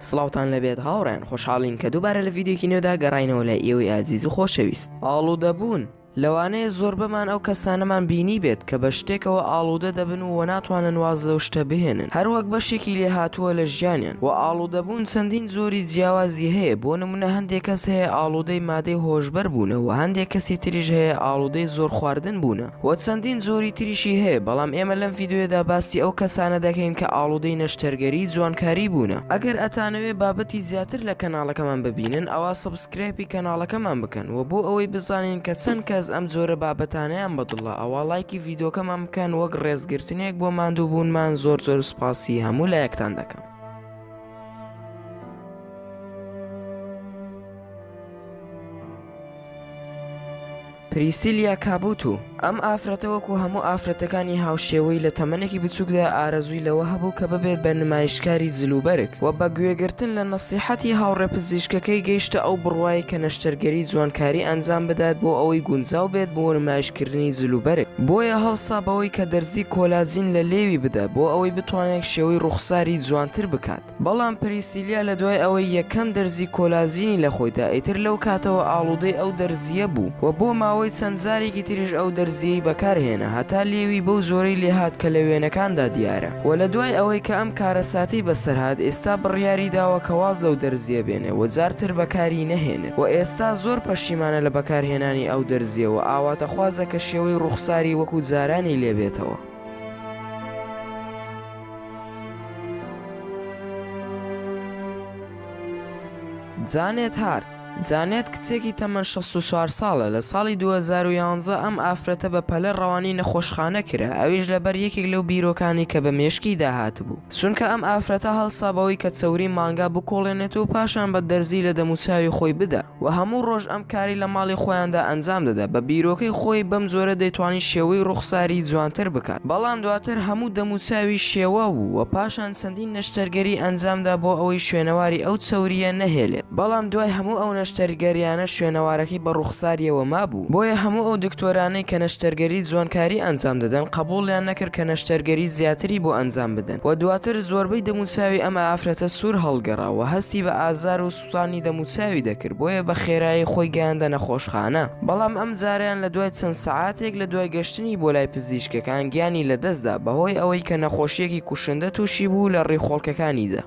سڵاوتان لێبێت هاوڕێیان خۆشحاڵین کە دووبارە لە ڤیدیۆیەکی نوێدا گەڕاینەوە لای ئێوەی ئازیز و خۆشەویست. ئاڵوودەبوون، لەوانەیە زۆربەمان ئەو کەسانەمان بینیبێت کە بە شتێکەوە ئاڵوودە دەبن و ناتوانن واز لەو شتە بهێنن هەروەک بەشێکی لێهاتووە لە ژیانیان وە ئاڵوودەبوون چەندین جۆری جیاوازی هەیە بۆ نمونە هەندێک کەس هەیە ئاڵوودەی مادەی هۆشبەر بوونە وە هەندێک کەسی تریش هەیە ئاڵوودەی زۆر خواردن بوونە وە چەندین جۆری تریشی هەیە بەڵام ئێمە لەم ڤیدیۆیەدا باسی ئەو کەسانە دەکەین کە ئاڵوودەی نەشتەرگەری جوانکاری بوونە ئەگەر ئەتانەوێ بابەتی زیاتر لە کەناڵەکەمان ببینن ئەوا subscribe ی کەناڵەکەمان بکەن وە بۆ ئەوەی بزانین کە چەند کەس ئەم جۆرە بابەتانەیان بەدڵە ئەوا ڵایکی ڤیدیۆکەمان بکەن وەک ڕێزگرتنێک بۆ ماندووبوونمان زۆر زۆر سوپاسی هەموو لایەکتان دەکەم. پریسیلیا کابوتو، ئەم ئافرەتە وەکو هەموو ئافرەتەکانی هاوشێوەی لە تەمەنێکی بچووکدا ئارەزووی لەوە هەبوو کە ببێت بە نمایشکاری جلوبەرگ و بە گوێگرتن لە نەسیحەتی هاوڕێ پزیشکەکەی گەیشتە ئەو بڕوایەی کە نەشتەرگەری جوانکاری ئەنجام بدات بۆ ئەوەی گونجاو بێت بۆ نمایشکردنی جلوبەرگ بۆیە هەڵسا بەوەی کە دەرزی کۆلاجین لە لێوی بدا بۆ ئەوەی بتوانێت شێوەی ڕووخساری جوانتر بکات. بەڵام پریسیلیا لە دوای ئەوەی یەکەم دەرزی کۆلاجینی لە خۆی دا ئیتر لەو کاتەوە ئاڵوودەی ئەو دەرزییە بوو و بۆ ماوەی چەند جارێکی تریش ئەو دەرزییەی بەکار هێنا هەتا لێوی بەو جۆرەی لێهات کە لە وێنەکاندا دیارە و لە دوای ئەوەی کە ئەم کارەساتەی بەسەر هات ئێستا بڕیاری داوە کە واز لەو دەرزییە بێنێ و جارتر بەکاری نەهێنێت و ئێستا زۆر پەشیمانە لە بەکارهێنانی ئەو دەرزییە و ئاواتەخوازە کە شێوەی ڕووخساری وەکو جارانی لێ بێتەوە. جانێت هارت جانێت کچێکی تەمەن 64 ساڵە لە ساڵی 2011 ئەم ئافرەتە بە پەلە ڕەوانەی نەخۆشخانە کرا ئەویش لەبەر یەکێک لەو بیرۆکانی کە بە مێشکیدا هاتبوو چونکە ئەم ئافرەتە هەڵسا بەوەی کە چەوری مانگا بکوڵێنێت و پاشان بە دەرزی لە دەموچاوی خۆی بدا و هەموو ڕۆژ ئەم کارەی لە ماڵی خۆیاندا ئەنجام دەدا، بە بیرۆکەی خۆی بەم جۆرە دەیتوانی شێوەی ڕوخساری جوانتر بکات، بەڵام دواتر هەموو دەموچاوی شێواو بوو و پاشان چەندین نەشتەرگەری ئەنجامدا بۆ ئەوەی شوێنەواری ئەو چەورییە نەهێلێت، بەڵام دوای هەموو ئەو نەشتەرگەریانە شوێنەوارەکەی بە ڕوخساریەوە مابوو، بۆیە هەموو ئەو دکتۆرانەی کە نەشتەرگەری جوانکاری ئەنجام دەدەن قبوڵیان نەکرد کە نەشتەرگەری زیاتری بۆ ئەنجام بدەن و دواتر زۆربەی دەموچاوی ئەم ئافرەتە سوور هەڵگەڕا و هەستی بە ئازار و سوتانی دەموچاوی دەکرد بۆیە بە خێرایی خۆی گەیاندە نەخۆشخانە بەڵام ئەم جارەیان لە دوای چەند سەعاتێک لە دوای گەشتنی بۆ لای پزیشکەکان گیانی لەدەستدا بەهۆی ئەوەی کە نەخۆشیەکی کوشندە تووشی بوو لە ڕیخۆڵکەکانیدا.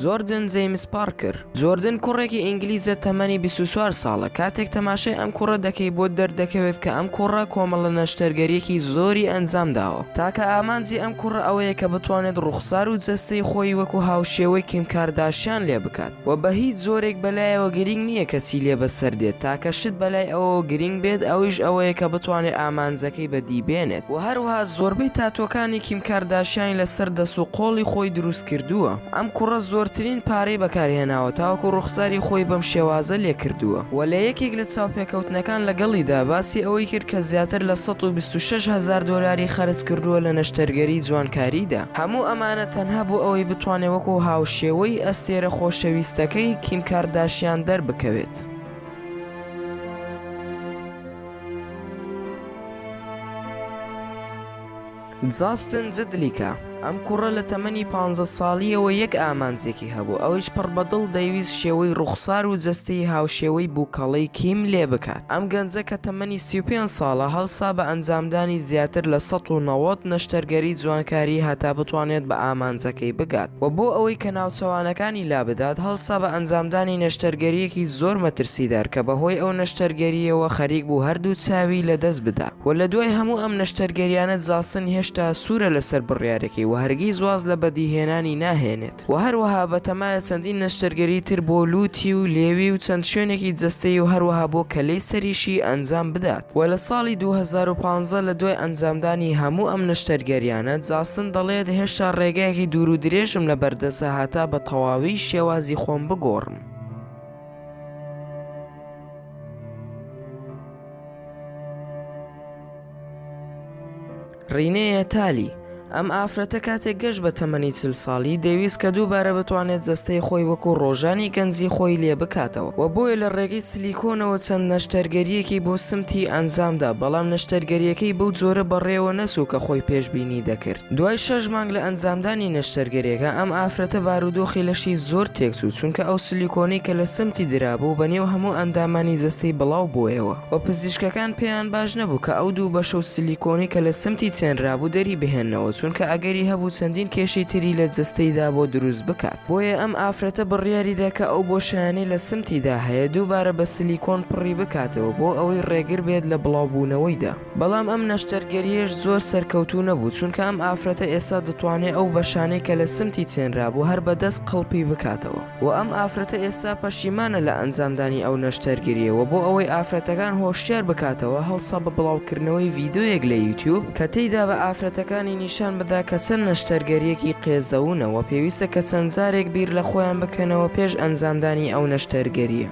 جۆردن جەیمس پارکر جۆردن کوڕێکی ئینگلیزە تەمەنی 24 ساڵە کاتێک تەماشای ئەم کوڕە دەکەی بۆت دەردەکەوێت کە ئەم کوڕە کۆمەڵە نەشتەرگەریەکی زۆری ئەنجام داوە تاکە ئامانجی ئەم کوڕە ئەوەیە کە بتوانێت ڕوخسار و جەستەی خۆی وەکو هاوشێوەی کیم کارداشیان لێ بکات و بە هیچ جۆرێک بەلایەوە گرینگ نییە کە چی لێ بەسەر دێت تاکە شت بەلای ئەوەوە گرینگ بێت ئەویش ئەوەیە کە بتوانێت ئامانجەکەی بەدی بێنێت و هەروەها زۆربەی تاتۆکانی کیم کارداشیانی لەسەر دەست و قۆڵی خۆی دروست کردووە. ئەم کوڕە زۆرترین پارەی بەکارهێناوە تاوەکو ڕوخساری خۆی بەم شێوازە لێکردووە و لە یەکێک لە چاوپێکەوتنەکان لەگەڵیدا باسی ئەوەی کرد کە زیاتر لە 126 هەزار دۆلاری خەرج کردووە لە نەشتەرگەری جوانکاریدا هەموو ئەمانە تەنها بۆ ئەوەی بتوانێت وەکو هاوشێوەی ئەستێرە خۆشەویستەکەی کیم کارداشیان دەربکەوێت. جاستن جدلیکا، ئەم کوڕە لە تەمەنی پانزە ساڵییەوە یەک ئامانجێکی هەبوو ئەویش پڕ بە دڵ دەیویست شێوەی ڕوخسار و جەستەی هاوشێوەی بووکەڵەی کیم لێ بکات. ئەم گەنجە کە تەمەنی 35 ساڵە هەڵسا بە ئەنجامدانی زیاتر لە 190 نەشتەرگەری جوانکاری هەتا بتوانێت بە ئامانجەکەی بگات و بۆ ئەوەی کە ناوچەوانەکانی لابدات هەڵسا بە ئەنجامدانی نەشتەرگەرییەکی زۆر مەترسیدار کە بەهۆی ئەو نەشتەرگەرییەوە خەریک بوو هەردوو چاوی لەدەست بدات. وە لە دوای هەموو ئەم نەشتەرگەریانە جاستن هێشتا سوورە لەسەر بڕیارەکەی وە هەرگیز واز لە بەدیهێنانی ناهێنێت وە هەروەها بەتەمایە چەندین نەشتەرگەری تر بۆ لووتی و لێوی و چەند شوێنێکی جەستەی و هەروەها بۆ کەلەی سەریشی ئەنجام بدات وە لە ساڵی 2015 لە دوای ئەنجامدانی هەموو ئەم نەشتەرگەریانە جاستن دەڵێت هێشتا ڕێگایەکی دوور و درێژم لەبەردەستە هەتا بە تەواوی شێوازی خۆم بگۆڕم. ڕینێیە تالی. ئەم ئافرەتە کاتێک گەشت بە تەمەنی 40 ساڵی دەیویست کە دووبارە بتوانێت جەستەی خۆی وەکو ڕۆژانی گەنجی خۆی لێ بکاتەوە و بۆیە لە ڕێگەی سلیکۆنەوە چەند نەشتەرگەرییەکی بۆ سمتی ئەنجامدا، بەڵام نەشتەرگەرییەکەی بەو جۆرە بەڕێوە نەچوو کە خۆی پێشبینی دەکرد. دوای شەش مانگ لە ئەنجامدانی نەشتەرگەرییەکە ئەم ئافرەتە بارودۆخی لەشی زۆر تێکچوو، چونکە ئەو سلیکۆنەی کە لە سمتی درابوو بە نێو هەموو ئەندامانی جەستەی بڵاو بۆیەوە و پزیشکەکان پێیان باش نەبوو کە ئەو دوو بەشە و سلیکۆنەی کە لە سمتی چێنرابوو دەری بهێننەوە چونکە ئەگەری هەبوو چەندین کێشەی تری لە جەستەیدا بۆ دروست بکات. بۆیە ئەم ئافرەتە بڕیاریدا کە ئەو بۆشایانەی لە سمتیدا هەیە دووبارە بە سلیکۆن پڕی بکاتەوە بۆ ئەوەی ڕێگر بێت لە بڵاوبوونەوەیدا. بەڵام ئەم نەشتەرگەرییەش زۆر سەرکەوتوو نەبوو چونکە ئەم ئافرەتە ئێستا دەتوانێ ئەو بەشانەی کە لە سمتی چێنرابوو هەر بە دەست قڵپی بکاتەوە وە ئەم ئافرەتە ئێستا پەشیمانە لە ئەنجامدانی ئەو نەشتەرگەرییە وە بۆ ئەوەی ئافرەتەکان هۆشیار بکاتەوە هەڵسا بە بڵاوکردنەوەی ڤیدۆیەک لە یوتیوب کە تێیدا بە ئافرەتەکانی نیشان بدا کە چەند نەشتەرگەرییەکی قێزەونە وە پێویستە کە چەند جارێک بیر لە خۆیان بکەنەوە پێش ئەنجامدانی ئەو نەشتەرگەرییە.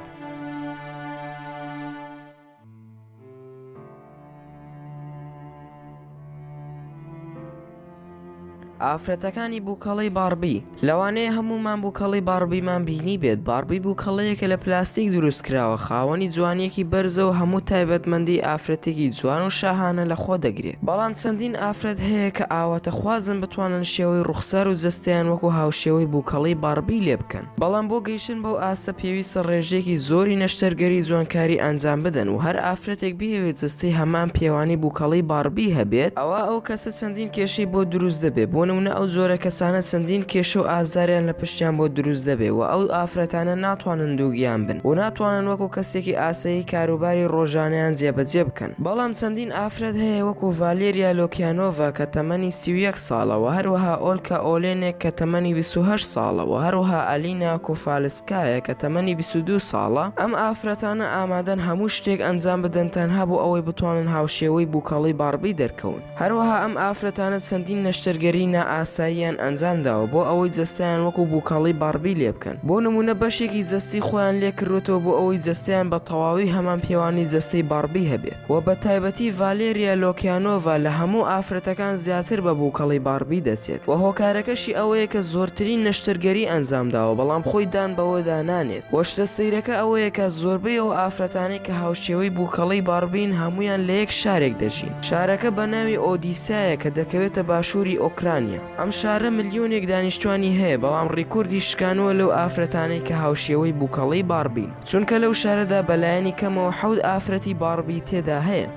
ئافرەتەکانی بووکەڵەی باڕبی لەوانەیە هەموومان بووکەڵەی باڕبیمان بینیبێت، باڕبی بووکەڵەیەکە لە پلاستیک دروست کراوە، خاوەنی جوانییەکی بەرزە و هەموو تایبەتمەندی ئافرەتێکی جوان و شاهانە لە خۆ دەگرێت، بەڵام چەندین ئافرەت هەیە کە ئاواتەخوازن بتوانن شێوەی ڕوخسار و جەستەیان وەکو هاوشێوەی بووکەڵەی باڕبی لێ بکەن. بەڵام بۆ گەیشتن بەو ئاستە پێویستە ڕێژەیەکی زۆری نەشتەرگەری جوانکاری ئەنجام بدەن و هەر ئافرەتێک بیەوێت جەستەی هەمان پێوانی بوکەڵەی باڕبی هەبێت، ئەوا ئەو کەسە چەندین کێشەی بۆ دروست دەبێت، بۆ نمونە ئەو جۆرە کەسانە چەندین کێشە و ئازاریان لە پشتیان بۆ دروست دەبێت و ئەو ئافرەتانە ناتوانن دووگیان بن و ناتوانن وەکو کەسێکی ئاسایی کاروباری ڕۆژانەیان جێبەجێ بکەن. بەڵام چەندین ئافرەت هەیە وەکو ڤالێریا لۆکیانۆڤا کە تەمەنی 31 ساڵە و هەروەها ئۆلکا ئۆلێنێک کە تەمەنی 28 ساڵە و هەروەها ئەلینا کۆفالسکایا کە تەمەنی 22 ساڵە، ئەم ئافرەتانە ئامادەن هەموو شتێک ئەنجام بدەن تەنها بۆ ئەوەی بتوانن هاوشێوەی بووکەڵەی باڕبی دەرکەون. هەروەها ئەم ئافرەتانە چەندین نەشتەرگەری نائاساییان ئەنجام داوە بۆ ئەوەی جەستەیان وەکو بووکەڵەی باڕبی لێبکەن. بۆ نموونە بەشێکی جەستەی خۆیان لێکردووەتەوە بۆ ئەوەی جەستەیان بە تەواوی هەمان پێوانی جەستەی باڕبی هەبێت و بە تایبەتی ڤالێریا لۆکیانۆڤا لە هەموو ئافرەتەکان زیاتر بە بووکەڵەی باڕبی دەچێت و هۆکارەکەشی ئەوەیە کە زۆرترین نەشتەرگەری ئەنجام داوە بەڵام خۆی دان بەوەدا نانێت و شتە سەیرەکە ئەوەیە کە زۆربەی ئەو ئافرەتانەی کە هاوشێوەی بووکەڵەی باڕبین هەموویان لە یەک شارێک دەژین شارەکە بە ناوی ئۆدیسایە کە دەکەوێتە باشووری ئۆکرانیا. ئەم شارە ملیۆنێک دانیشتوانی هەیە، بەڵام ڕیکۆردی شکانووە لەو ئافرەتانەی کە هاوشێوەی بووکەڵەی باڕبین، چونکە لەو شارەدا بەلایەنی کەمەوە حەوت ئافرەتی باڕبی تێدا هەیە.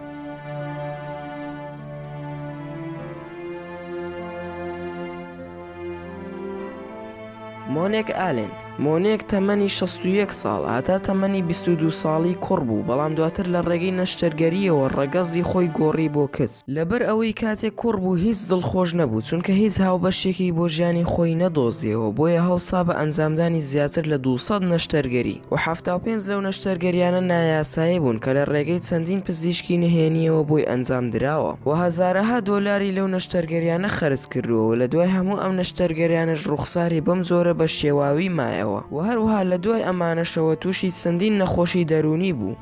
مۆنێک ئالێن مۆنێک تەمەنی 61 ساڵ هەتا تەمەنی 22 ساڵی کوڕ بوو، بەڵام دواتر لە ڕێگەی نەشتەرگەرییەوە ڕەگەزی خۆی گۆڕی بۆ کچ. لەبەر ئەوەی کاتێک کوڕ بوو هیچ دڵخۆش نەبوو، چونکە هیچ هاوبەشێکی بۆ ژیانی خۆی نەدۆزیەوە، بۆیە هەڵسا بە ئەنجامدانی زیاتر لە 200 نەشتەرگەری و 75 لەو نەشتەرگەریانە نایاسایی بوون کە لە ڕێگەی چەندین پزیشکی نهێنیەوە بۆی ئەنجام دراوە و هەزارەها دۆلاری لەو نەشتەرگەریانە خەرج کردووە و لە دوای هەموو ئەم نەشتەرگەریانەش ڕوخساری بەم جۆرە بە شێواوی مایەوە و هەروەها لە دوای ئەمانەشەوە تووشی چەندین نەخۆشی دەروونی بوو.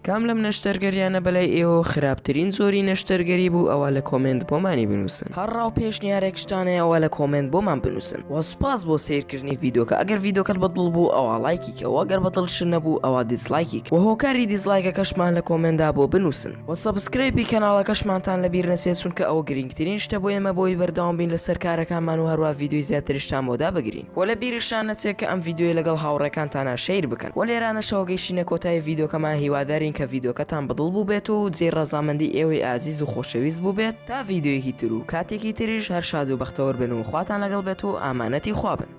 کام لەم نەشتەرگەریانە بەلای ئێوەوە خراپترین جۆری نەشتەرگەری بوو ئەوا لە comment بۆمانی بنووسن هەر ڕا و پێشنیارێکشتان هەیە ئەوا لە comment بۆمان بنووسن وە سوپاس بۆ سەیرکردنی ڤیدۆکە ئەگەر ڤیدۆکەت بە دڵ بوو ئەوا ڵایکی کە وە گەر بە دڵشت نەبوو ئەوا dislike ی کە وە هۆکاری dislike ەکەشمان لە comment دا بۆ بنووسن وە subscribe ی کەناڵەکەشمانتان لەبیر نەچێت چونکە ئەوە گرینگترین شتە بۆ ئێمە بۆی بەردەوام بین لەسەر کارەکانمان و هەروا ڤیدۆی زیاتریشتان بۆ دابگرین. وە لە بیرشتان نەچێت کە ئەم ڤیدیۆیە لەگەڵ هاوڕێکانتانا share بکەن. وە لێرانەشەوە گەیشتینە کۆتایی ڤیدیۆکەمان هیوادارین کە ڤیدیۆکەتان بەدڵ بووبێت و جێی ڕەزامەندی ئێوەی ئازیز و خۆشەویست بووبێت تا ڤیدیۆیەکی تر و کاتێکی تریش هەر شاد و بەختەوەر بن و خواتان لەگەڵ بێت و ئامانەتی خوا بن.